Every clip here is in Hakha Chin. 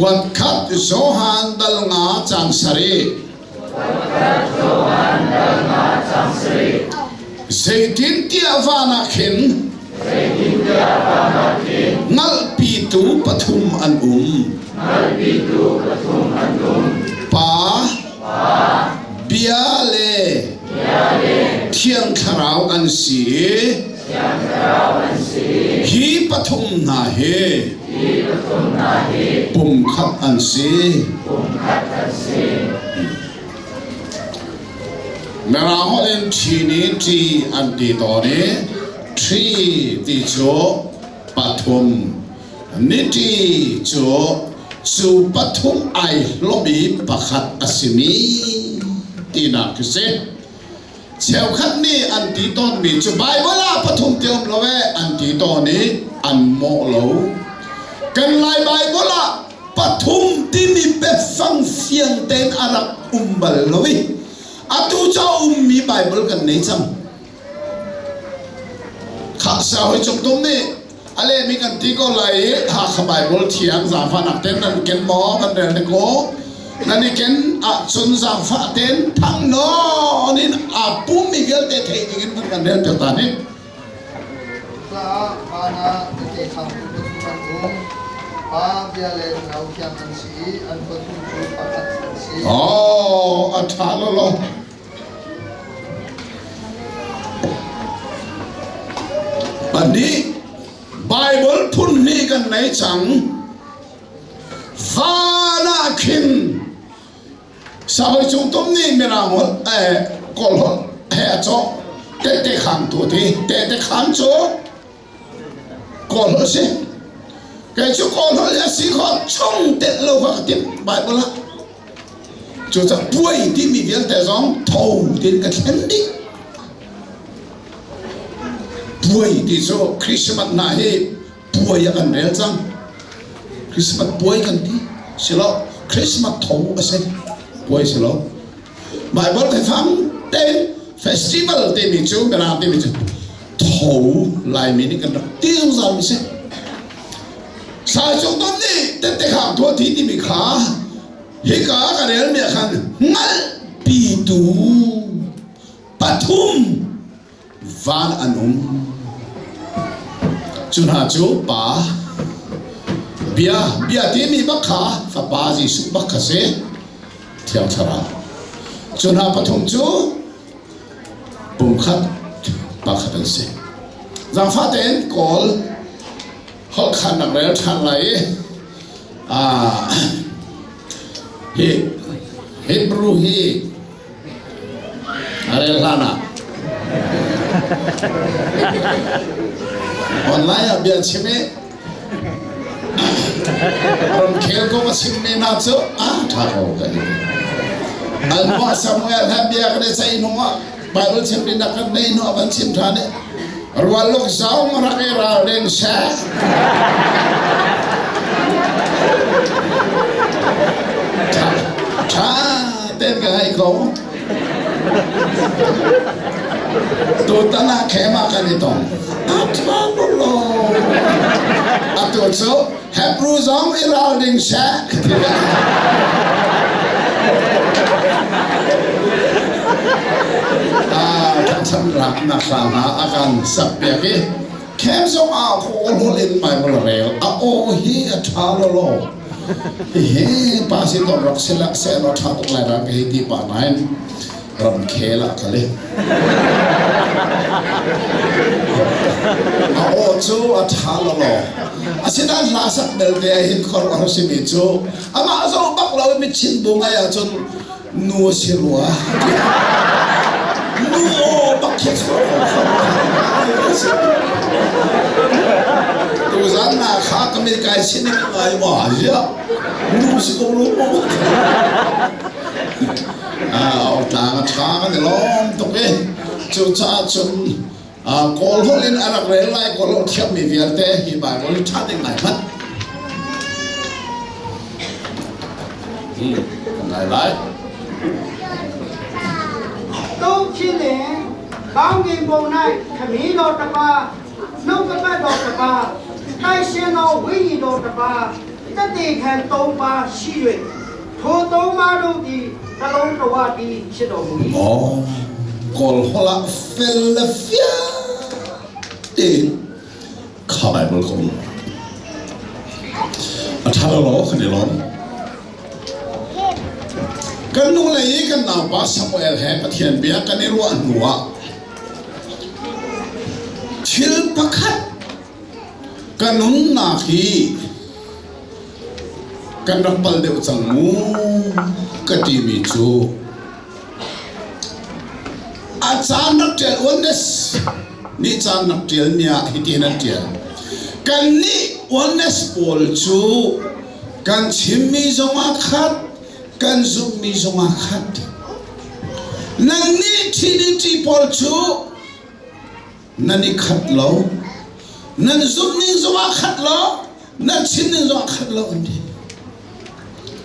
Kuatkhat Johan dal nga cang sarih. Zeitintiah van ah khin hngalhpitu pathum an um. Pa, Bia le Thiang Thlarau an si i hi pathum hna hi pumkhat an si. Mirang holh in ṭhini ṭi an ti tawn i ṭhi ti cu pathum, niṭi cu cu pathum ai hlawm i pakhat a simi tinak khi si. Cheukhat nih an ti tawnmi cu Baibal ah pathum ti um lo ee an ti tawn i an mawh lo. Kan Lai Baibal ah pathum timi biafang fiang tein a rak um bal lo i atu cu a ummi Baibal kan nei cang. Khah Siahoi Cung Tum nih a lehmi kan ti ko lai i Hakha Baibal thiang zaangfahnak tein nan ken maw kan rel ne ko nan i ken ahcun zaangfah tein thang nawn in aa pummi vialte thei ding in kan rel piak ta hnik. Caah van ah tehte khangtu pathum an um. Pa, Bia le Thlarau Thiang an si i an pathum cu pakhat an si. Oh, a ṭha lolo. Pahnih, Baibal phun hnih kan nei cang. Van ah khin Sahoi Cung Tum nih Mirang holh eh Kawl holh he a cawh. Tehte khang tu ti. Tehte khang cu Kawl holh si. Kei cu Kawl holh a si kho chung telh lo kha ka timh Baibal ah. Cucaah puai timi vialte zong tho tiin ka thlen dih. Puai ti cu Christmas hna hi puai ah kan rel cang. Christmas puai kan ti. Silo Christmas tho a si. Puai silo. Bible thefang tein festival timi cu Mirang timi cu tho Laimi nih kan rak ti zungzal mi si. Saicung ton nih tette khang tuah ti timi kha hika ka relmi ah khan hngalhpitu pathum van an um. Cu hna cu Pa, Bia, Bia timi bak kha Fapa Jesuh bak kha si, Thiang Thlarau. Cu hna pathum cu pumkhat pakhat an si. Zaangfah tein Kawl holh khan nak rel ṭhan lai i hi Hebrew hi a rel hlan ah online ah bia chim i ramkhel kong a chimmi hna cu a ṭha ko ka ti. Anmah Samuel he bia kan i ceih hnu ah Bible chim ding kan nei hnu ah van chim ṭhan i rualuk zong rak i ralring seh. Ṭha tein ka ngaih ko. Tutan ah khem ah kan i tong. A ṭha lo. Atu cu Hebrew zong i ralring seh ka ti ve. Thangcham nak hla hna a kan sak piak i khem zong ah kawl holh in Bible rel a aw hi a ṭha lo lo. Hihi pa si ton rak si lak seh law ṭha tuk lai ra ka hei ti pah nain ramkhel ah kal i a aw cu a ṭha lo law asinain hla sak belte ah hin khuaruahhar simi cu amah zoh bak lo i mitchin bu ngai ahcun nu a si rua nu aw bak khi chuak ko tuzan na kha ka mit kai sin in ngai ma ziah nu si ko lu mo tlang a ṭha kan i lawm tuk i cucaah cun Kawl holh in a rak rel lai Kawl holh thiammi vialte hi Baibal hi ṭha ding ngai hmanh kan ngai lai. 东七年，当年无奈，可米罗的吧，弄个麦罗的吧，带线罗唯一罗的吧。သက်သေခံသုံးပါးရှိ၍ထိုသုံးပါးတို့သည်တလုံးတဝတည်းဖြစ်တော်မူ၏ဩ Kawl holh ah fel le fiang tein kha Bible ka um. A ṭha lo lo kan i lawm. Kan nung lei i kan naupa Samuel he Pathian bia kan i ruah hnu ah thil pakhat ka nunnak hi kan rak pal deuh cang mu ka timi cu a caan rak ṭial oneness nih caan rak ṭialmi ah hitin an ṭial kannih oneness pawl cu kan chimmi zong ah khat kan zumhmi zong ah khat nannih Trinity pawl cu nan i khat lo nan zumh ning zong ah khat lo nan chim ning zong ah khat lo an ti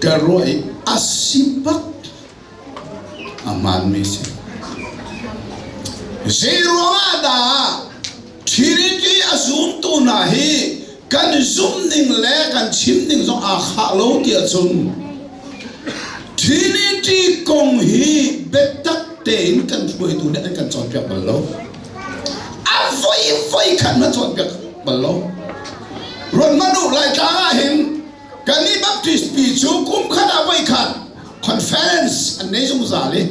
ka ruah i a si bak a hmaanmi si zei ruangah dah Trinity a zumtu hna hi kan zumh ning le kan chim ning zong aa khah lo tiah cun Trinity kong hi biatak tein kan hruaitu nih an kan cawnpiak bal lo. A voi voi khat na cawnpiak bal lo. Ruat hmanh u, Laitlang ah hin kannih Baptist pi cu kum khat ah voi khat conference an nei zungzal i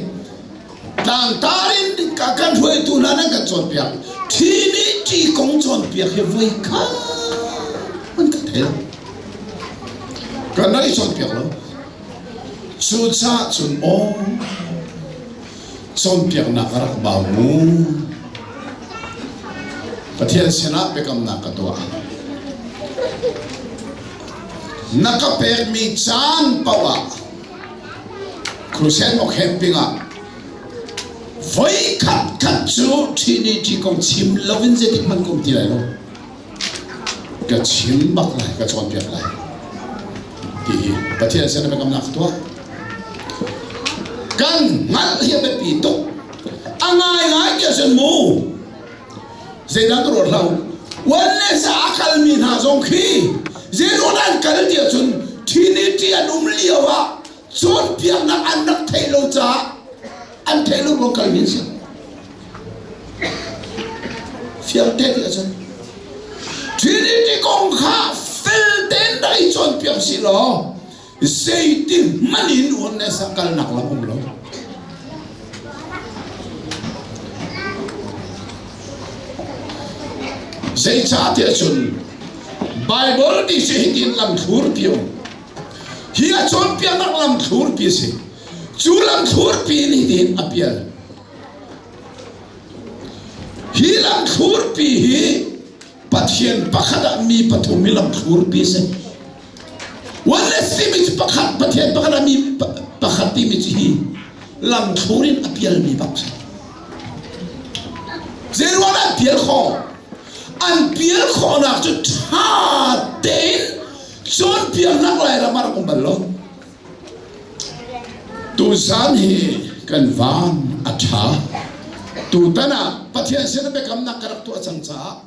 tlangtar in kan hruaitu hna nan kan cawnpiak. Trinity kong cawnpiak hi voi khat an kan thei lo. Kan rak i cawnpiak lo. Cucaah cun aw cawnpiaknak a rak bau mu. Pathian sinah biakamnak ka tuah. Na ka pekmi caan paoh ah crusade maw camping ah voi khat khat cu Trinity kong chim loin zeitik hmanh ka um ti lai lo. Ka chim bak lai, ka cawnpiak lai. Ti hi Pathian sin biakamnak ka tuah. Kan hngalh hi a biapi tuk. A ngaingai ti ahcun mu zeidah ka ruat hlah u. Oneness ah a kalmi hna zong khi zeiruang an kal ti ahcun Trinity an um lio ah cawnpiaknak an rak theih lo caah an theih lo ruang kalmi an si. Fiang te ti ahcun Trinity kong kha fel tein rak i cawnpiak si law zeiti hmanh in oneness ah kalnak lam um lo. Zeicahtiah cun Bible ti si hitin lamthlur pi um. Hi a cawnpiaknak lamthlur pi a si. Cu lamthlur pi nih hitin a pial. Hi lamthlurpi hi Pathian pakhat ah mi pathum hi lamthlurpi a si. Oneness timi cu pakhat, Pathian pakhat ah mi pakhat timi cu hi lamthlur in a pialmi bak si. Zeiruang an pial khawh? An pial khawhnak cu ṭha tein cawnpiaknak Lairam ah rak um bal lo. Tuzaan hi kan van a ṭha. Tutan ah Pathian sin ah biakamnak ka rak tuah cang caah.